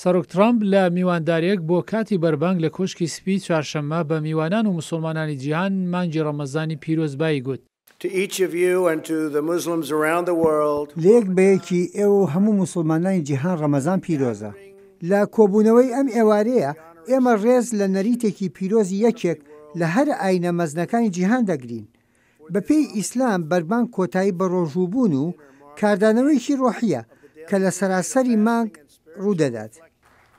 سەرۆک ترامپ لە میواندارییەک بۆ کاتی بەربانگ لە کۆشکی سپی چوارشەممە بە میوانان و موسڵمانانی جیهان مانگی ڕەمەزانی پیرۆزبایی گوت. To each of you and to the Muslims around the world. لە یەک بە یەکی ئێوە و هەموو موسڵمانانی جیهان ڕەمەزان پیرۆزە. لە کۆبوونەوەی ئەم ئێوارەیە ئێمە ڕێز لە نەریتێکی پیرۆزی یەکێک لە هەرە ئاینە مەزنەکانی جیهان دەگرین. بەپێی ئیسلام بەربانگ کۆتایی بە ڕۆژووبوون و کاردانەوەیەکی ڕۆحییە کە لە سەراسەری مانگ ڕوودەدات.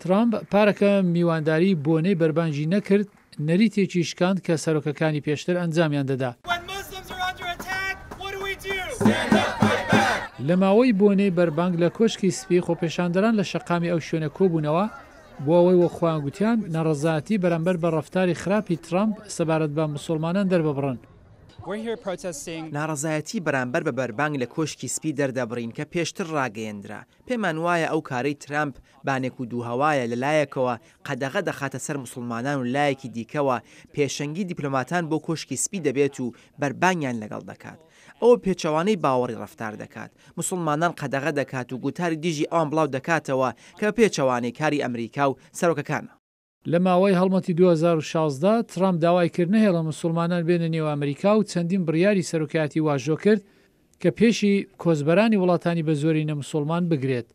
ترامپ پارەکە میوانداری بۆنەی بەربانگی نەکرد، نەریتێکی شکاند کە سەرۆکەکانی پێشتر ئەنجامیان دەدا. لە ماوەی بۆنەی بەربانگ لە کۆشکی سپی، خۆپێشاندەران لە شەقامی ئەو شوێنە کۆبوونەوە بۆ ئەوەی وەک خۆیان گوتیان ناڕەزایەتی بەرامبەر بە ڕەفتاری خراپی ترامپ سەبارەت بە مسوڵمانان دەرببڕن. ناڕەزایەتی بەرامبەر بە بەربانگ لە کۆشکی سپی دەردەبڕین کە پێشتر ڕاگەیەندرا. پێمان وایە ئەو کارەی ترامپ بانێک و دووهەوایە، لە لایەکەوە قەدەغە دەخاتە سەر موسڵمانان و لایەکی دیکەوە پێشەنگی دیپلۆماتان بۆ کۆشکی سپی دەبێت و بەربانگیان لەگەڵ دەکات. ئەوە پێچەوانەی باوەڕی ڕەفتار دەکات. موسڵمانان قەدەغە دەکات و گوتاری دژی ئەوان بڵاو دەکاتەوە کە بە پێچەوانەی کاری ئەمریکا و سەرۆکەکانە. لە ماوەی هەڵمەتی 2016، ترامپ داوای کرد نەهێڵن موسوڵمانان بێنە نێو ئەمریکا و چەندین بڕیاری سەرۆکایەتی واژۆ کرد کە پێشی کۆچبەرانی وڵاتانی بە زۆرینە موسوڵمان بگرێت.